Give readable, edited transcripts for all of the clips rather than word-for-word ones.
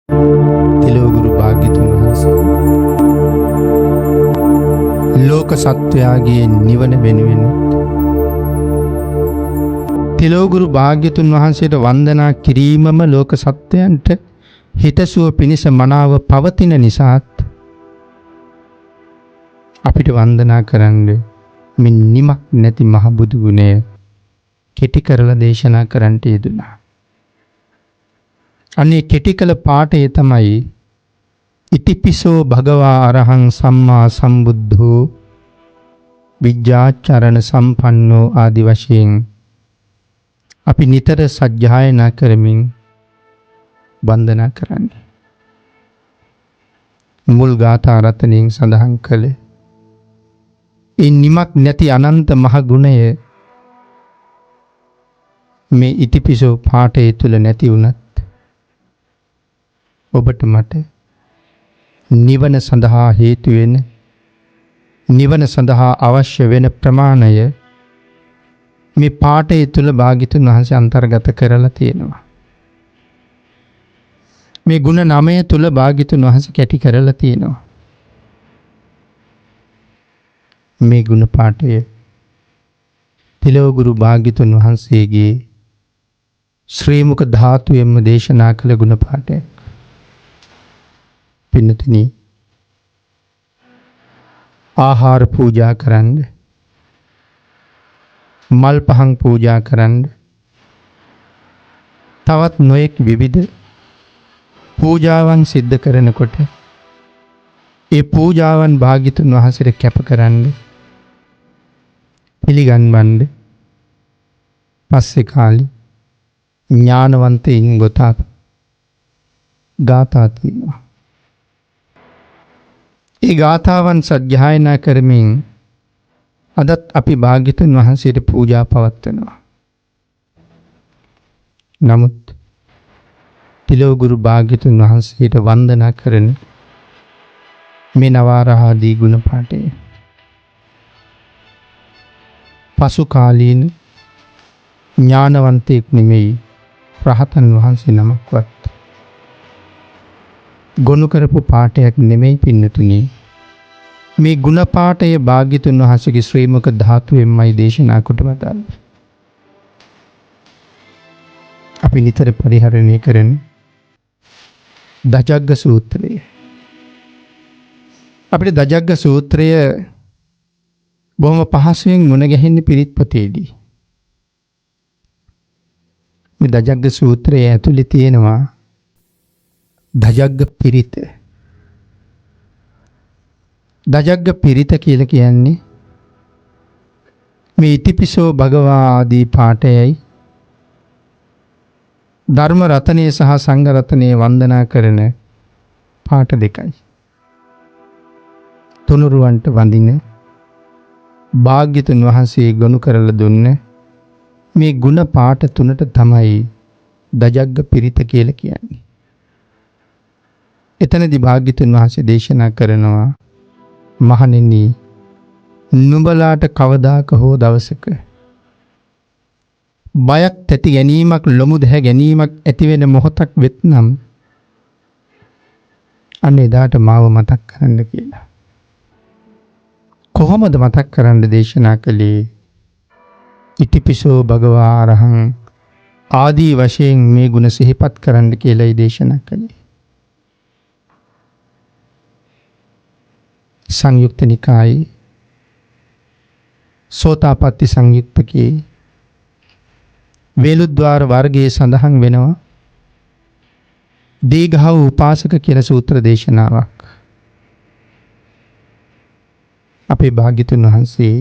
තිලෝගුරු භාග්‍යතුන් වහන්සේ ලෝක සත්වයාගේ නිවන වෙනුවෙන් තිලෝගුරු භාග්‍යතුන් වහන්සේට වන්දනා කිරීමම ලෝක සත්වයන්ට හිතසුව පිණිස මනාව පවතින නිසාත් අපිට වන්දනා කරන්න මේ නිමක් නැති මහ බුදු ගුණය කෙටි කරලා දේශනා කරන්නට යෙදුණා. අනේ කෙටි කළ පාඨය තමයි ඉතිපිසෝ භගවා අරහං සම්මා සම්බුද්ධෝ විජ්ජාචරණ සම්පන්නෝ ආදි වශයෙන් අපි නිතර සජ්ජායනා කරමින් වන්දනා කරන්නේ. මුල් ගාථා රත්නයෙන් සඳහන් කළ ඒ නිමක් නැති අනන්ත මහ ගුණය මේ ඉතිපිසෝ පාඨය තුල නැති වුණත් ඔබට මට නිවන සඳහා හේතු වෙන, නිවන සඳහා අවශ්‍ය වෙන ප්‍රමාණය මේ පාඨය තුල භාග්‍යතුන් වහන්සේ අන්තර්ගත කරලා තියෙනවා. මේ ගුණ 9 තුල භාග්‍යතුන් වහන්සේ කැටි කරලා තියෙනවා. මේ ගුණ පාඨය තිලෝගුරු භාග්‍යතුන් වහන්සේගේ ශ්‍රී මුඛ ධාතුවෙන්ම දේශනා කළ ගුණ පාඨය. පින්නතුනි, ආහාර පූජා කරන්න, මල් පහන් පූජා කරන්න, තවත් නොයෙක් විවිධ පූජාවන් සිද්ධ කරනකොට ඒ පූජාවන් භාග්‍යතුන් වහන්සේට කැප කරන්න, පිළිගන්වන්න පස්සේ කාලේ ඥානවන්තයින් ගොතා ගාථා තියෙනවා. ඒ ගාථාවන් සජ්ජායනා කරමින් අදත් අපි භාග්‍යතුන් වහන්සේට පූජා පවත්වනවා. නමුත් තිලෝගුරු භාග්‍යතුන් වහන්සේට වන්දනා කරන මේ නවාරහාදී ගුණ පාඨය පසු කාලීන ඥානවන්තයෙක් නෙමෙයි, රහතන් වහන්සේ නමක්වත් ගොනු කරපු පාඨයක් නෙමෙයි පින්නතුනි. මේ ගුණ පාඨය භාග්‍යතුන් වහන්සේගේ ශ්‍රී මුඛ ධාතුවෙන්මයි දේශනා කොට වදාළේ. අපි නිතර පරිහරණය කරන දජග්ග සූත්‍රය. අපිට දජග්ග සූත්‍රය බොහොම පහසුවෙන් මුණ ගැහෙන්නේ පිරිත් පොතේදී. මේ දජග්ග සූත්‍රය ඇතුලේ තියෙනවා දජග්ග පිරිත. දජග්ග පිරිත කියලා කියන්නේ මේ ඉතිපිසෝ භගවා ආදී පාඨයයි ධර්ම රතනය සහ සංඝ රතනය වන්දනා කරන පාඨ දෙකයි. තුනුරුවන්ට වඳින භාග්‍යතුන් වහන්සේ ගොනු කරලා දුන්න මේ ගුණ පාඨ තුනට තමයි දජග්ග පිරිත කියලා කියන්නේ. එතනදී භාග්‍යතුන් වහන්සේ දේශනා කරනවා, මහණෙනි, නුඹලාට කවදාක හෝ දවසක බයක් තැති ගැනීමක්, ලොමු දැහැ ගැනීමක් ඇති වෙන මොහොතක් වෙත්නම් අන්න එදාට මාව මතක් කරන්න කියලා. කොහොමද මතක් කරන්න දේශනා කළේ? ඉතිපිසෝ භගවා අරහං ආදී වශයෙන් මේ ගුණ සිහිපත් කරන්න කියලායි දේශනා කළේ. සංයුක්ත නිකායේ සෝතාපට්ටි සංයුත්තකේ වේලුද්වාර වර්ගයේ සඳහන් වෙනවා දීඝව උපාසක කියලා සූත්‍ර දේශනාවක්. අපේ භාග්‍යතුන් වහන්සේ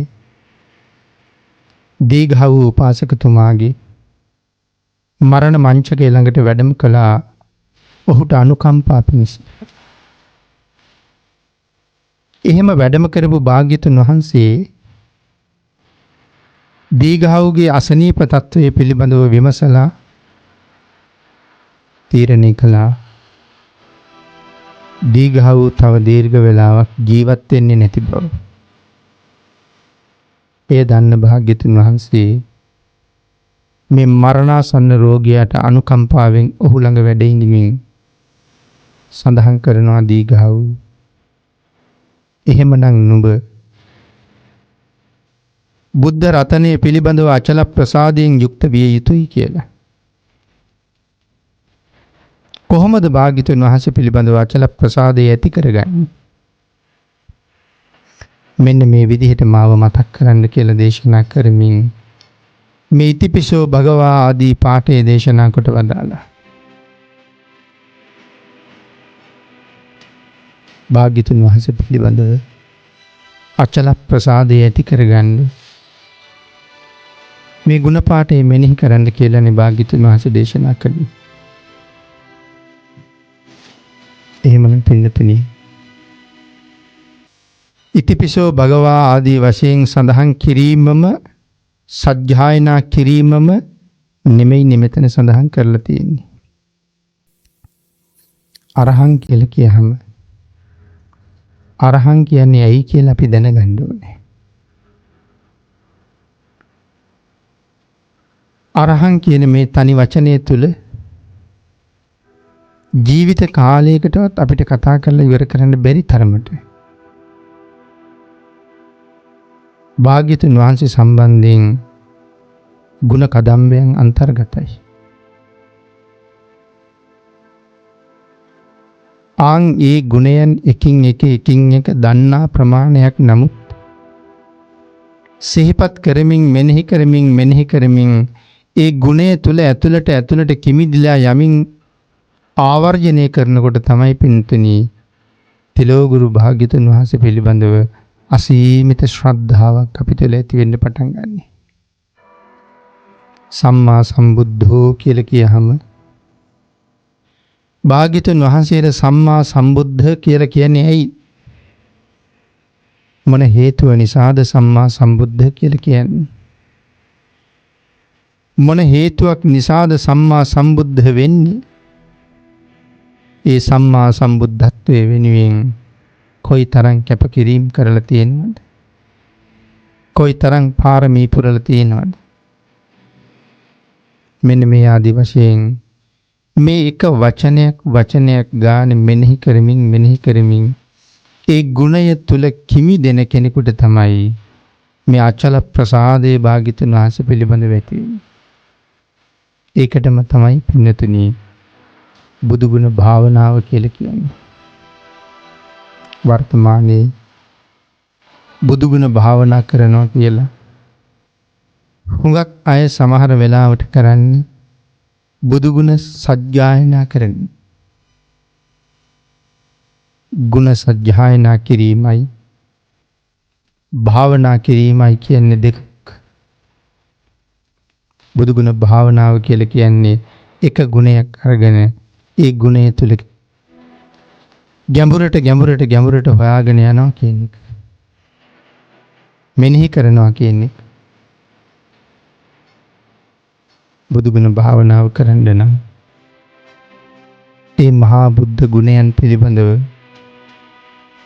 දීඝව උපාසකතුමාගේ මරණ මංචකය ළඟට වැඩම කළා ඔහුට අනුකම්පා පිණිස. එහෙම වැඩම කරපු භාග්‍යතුන් වහන්සේ දීඝවගේ අසනීප තත්වයේ පිළිබඳව විමසලා තීරණය කළා දීඝව තව දීර්ඝ වේලාවක් ජීවත් වෙන්නේ නැති බව. එය දන්න භාග්‍යතුන් වහන්සේ මේ මරණාසන්න රෝගියාට අනුකම්පාවෙන් ඔහු ළඟ වැඩ ඉඳමින් සඳහන් කරනවා දීඝාවු, එහෙමනම් නුඹ බුද්ධ රතනය පිළිබඳව අචල ප්‍රසාදයෙන් යුක්ත විය යුතුයි කියලා. කොහොමද භාග්‍යතුන් වහන්සේ පිළිබඳව අචල ප්‍රසාදය ඇති කරගන්නේ? මෙන්න මේ විදිහට මාව මතක් කරන්න කියලා දේශනා කරමින් මේ ඉතිපිසෝ භගවා ආදී පාඨය දේශනා කොට වදාළා. භාග්‍යතුන් වහන්සේ පිළිබඳව අචල ප්‍රසාදය ඇති කරගන්න මේ ගුණ පාඨය මෙනෙහි කරන්න කියලානේ භාග්‍යතුන් වහන්සේ දේශනා කළේ. එහෙමනම් පින්නතුනි, ඉතිපිසෝ භගවා ආදී වශයෙන් සඳහන් කිරීමම සජ්ජායනා කිරීමම නෙමෙයි මෙතන සඳහන් කරලා තියෙන්නේ. අරහං කියලා කියහම අරහං කියන්නේ ඇයි කියලා අපි දැනගන්න ඕනේ. අරහං කියන මේ තනි වචනය තුල ජීවිත කාලයකටවත් අපිට කතා කරලා ඉවර කරන්න බැරි තරමට භාග්‍යතුන් වහන්සේ සම්බන්ධයෙන් ගුණ කදම්බයන් අන්තර්ගතයි. ආන් ඒ ගුණයන් එකින් එක එකින් එක දන්නා ප්‍රමාණයක් නමුත් සිහිපත් කරමින් මෙනෙහි කරමින් මෙනෙහි කරමින් ඒ ගුණය තුල ඇතුළට ඇතුළට කිමිදිලා යමින් ආවර්ජනය කරනකොට තමයි පින්තුනි තිලෝගුරු භාග්‍යතුන් වහන්සේ පිළිබඳව අසීමිත ශ්‍රද්ධාවක් අපි තුළ ඇති වෙන්න පටන් ගන්නෙ. සම්මා සම්බුද්ධෝ කියලා කියහම භාග්‍යතුන් වහන්සේට සම්මා සම්බුද්ධ කියලා කියන්නේ ඇයි? මොන හේතුව නිසාද සම්මා සම්බුද්ධ කියලා කියන්නේ? මොන හේතුවක් නිසාද සම්මා සම්බුද්ධ වෙන්නේ? ඒ සම්මා සම්බුද්ධත්වයේ වෙනුවෙන් කොයි තරම් කැපකිරීම කරලා තියෙනවද? කොයි තරම් පාරමී පුරලා තියෙනවද? මෙන්න මේ ආදි වශයෙන් මේ එක වචනයක් වචනයක් ගානේ මෙනෙහි කරමින් මෙනෙහි කරමින් ඒ ගුණය තුල කිමි දෙන කෙනෙකුට තමයි මේ අචල ප්‍රසාදයේ භාග්‍යතුන් වහන්සේ පිළිබඳව ඇති වෙන්නේ. ඒකටම තමයි පින්නතුනි බුදු ගුණ භාවනාව කියලා කියන්නේ. වර්තමානයේ බුදු ගුණ භාවනා කරනවා කියලා හුඟක් අය සමහර වෙලාවට කරන්නේ බුදු ගුණ සජ්ජායනා කරන. ගුණ සජ්ජායනා කිරීමයි භාවනා කිරීමයි කියන්නේ දෙකක්. බුදු ගුණ භාවනාව කියලා කියන්නේ එක ගුණයක් අරගෙන ඒ ගුණය තුල ගැඹුරට ගැඹුරට ගැඹුරට හොයාගෙන යනවා කියන එක. මෙනෙහි කරනවා කියන එක. බුදු ගුණ භාවනාව කරන්න නම් ඒ මහා බුද්ධ ගුණයන් පිළිබඳව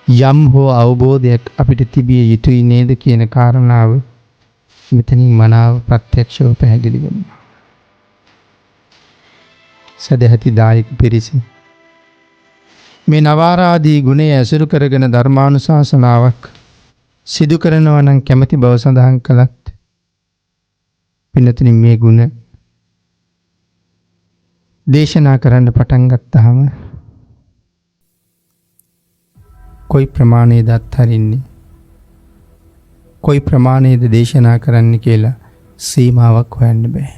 යම් හෝ අවබෝධයක් අපිට තිබිය යුතුයි නේද කියන කාරණාව මෙතනින් මනාව ප්‍රත්‍යක්ෂව පැහැදිලි වෙනවා. සදැහැති දායක පිරිස, මේ නවාරාදී ගුණය ඇසුරු කරගෙන ධර්මානුශාසනාවක් සිදු කරනවා නම් කැමැති බව සඳහන් කළත් පින්නතුනි මේ ගුණ දේශනා කරන්න පටන් ගත්තාම කොයි ප්‍රමාණයද අත්හරින්නේ, කොයි ප්‍රමාණයද දේශනා කරන්න කියලා සීමාවක් හොයන්න බෑ.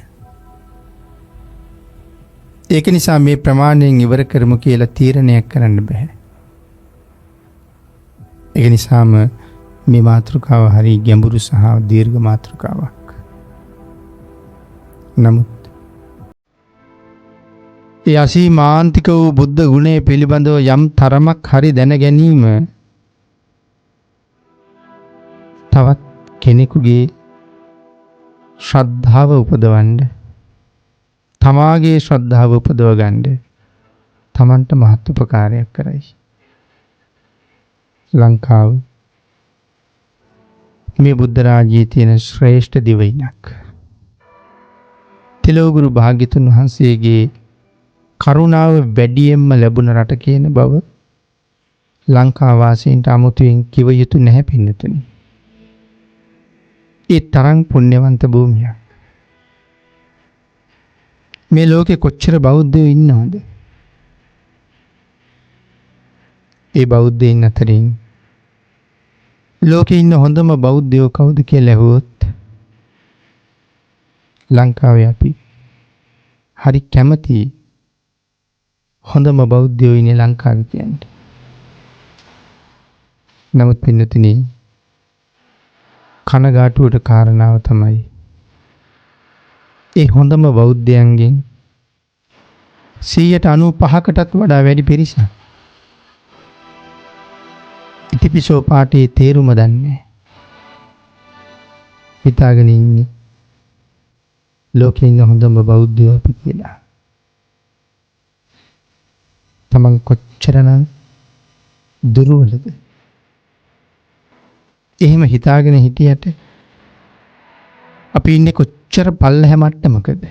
ඒක නිසා මේ ප්‍රමාණයෙන් ඉවර කරමු කියලා තීරණයක් කරන්න බෑ. ඒක නිසාම මේ මාතෘකාව හරි ගැඹුරු සහ දීර්ඝ මාතෘකාවක්. නමුත් ඒ අසීමාන්තික වූ බුද්ධ ගුණය පිළිබඳව යම් තරමක් හරි දැන ගැනීම තවත් කෙනෙකුගේ ශ්‍රද්ධාව උපදවන්න, තමාගේ ශ්‍රද්ධාව උපදව ගන්න තමන්ට මහත් උපකාරයක් කරයි. ලංකාව මේ බුද්ධ රාජ්‍යයේ තියෙන ශ්‍රේෂ්ඨ දිවයිනක්. තිලෝගුරු භාග්‍යතුන් වහන්සේගේ කරුණාව වැඩියෙන්ම ලැබුණ රට කියන බව ලංකා වාසීන්ට අමුතුවෙන් කිව යුතු නැහැ පින්නතුනි. ඒ තරම් පුණ්‍යවන්ත භූමියක්. මේ ලෝකේ කොච්චර බෞද්ධයෝ ඉන්නවද? ඒ බෞද්ධයින් අතරින් ලෝකේ ඉන්න හොඳම බෞද්ධයෝ කවුද කියලා ඇහුවොත් ලංකාවේ අපි හරි කැමති හොඳම බෞද්ධයෝ ඉන්නේ ලංකාවේ කියන්න. නමුත් පින්නතුනි, කනගාටුවට කාරණාව තමයි ඒ හොඳම බෞද්ධයන්ගෙන් 95%කටත් වඩා වැඩි පිරිසක් ඉතිපිසෝ පාඨයේ තේරුම දන්නේ හිතාගෙන ඉන්නේ ලෝකේ ඉන්න හොඳම බෞද්ධයෝ අපි කියලා. තමන් කොච්චරනම් දුර්වලද? එහෙම හිතාගෙන හිටියට අපි ඉන්නේ කොච්චර පල්ලෙහා මට්ටමකද?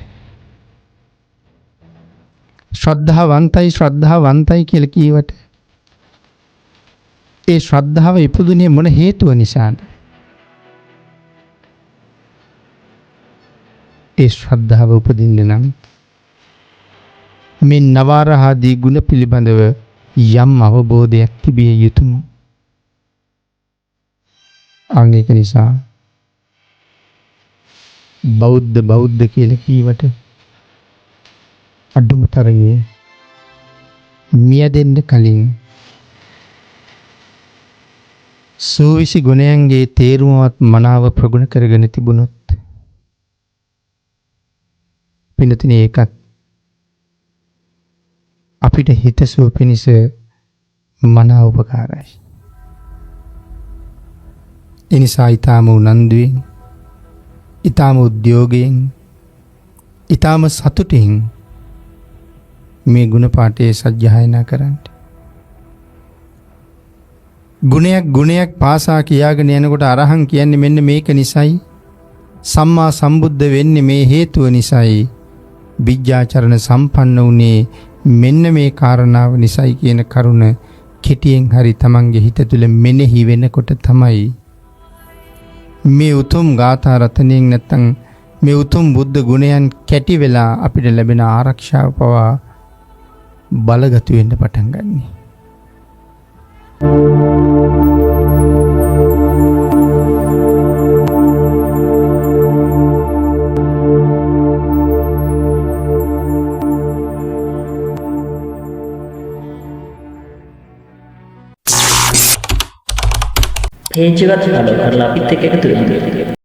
ශ්‍රද්ධාවන්තයි ශ්‍රද්ධාවන්තයි කියලා කීවට ඒ ශ්‍රද්ධාව ඉපදුනේ මොන හේතුව නිසාද? ඒ ශ්‍රද්ධාව උපදින්න නම් මේ නවාරහාදී ගුණ පිළිබඳව යම් අවබෝධයක් තිබිය යුතුම. අන් ඒක නිසා බෞද්ධ බෞද්ධ කියලා කීවට අඩුම තරමේ මිය දෙන්න කලින් සූවිසි ගුණයන්ගේ තේරුමවත් මනාව ප්‍රගුණ කරගෙන තිබුණොත් පින්නතිනේ ඒකත් අපිට හිතසුව පිණිස මනා උපකාරයි. එනිසා ඊටාම උනන්දුවෙන්, ඊටාම උද්‍යෝගයෙන්, ඊටාම සතුටින් මේ ගුණ පාඨයේ සජ්ජායනා කරන්න. ගුණයක් ගුණයක් පාසා කියාගෙන යනකොට අරහං කියන්නේ මෙන්න මේක නිසයි, සම්මා සම්බුද්ධ වෙන්නේ මේ හේතුව නිසයි, විද්‍යාචරණ සම්පන්න වුණේ මෙන්න මේ කාරණාව නිසයි කියන කරුණ කෙටියෙන් හරි තමන්ගේ හිත තුළ මෙනෙහි වෙනකොට තමයි මේ උතුම් ගාථා රතනයෙන් නැත්තම් මේ උතුම් බුද්ධ ගුණයන් කැටි වෙලා අපිට ලැබෙන ආරක්ෂාව පවා බලගතු වෙන්න පටන් ගන්නෙ. පේජ් එකත් ෆලෝ කරලා අපිත් එක්ක එකතු වෙන්න.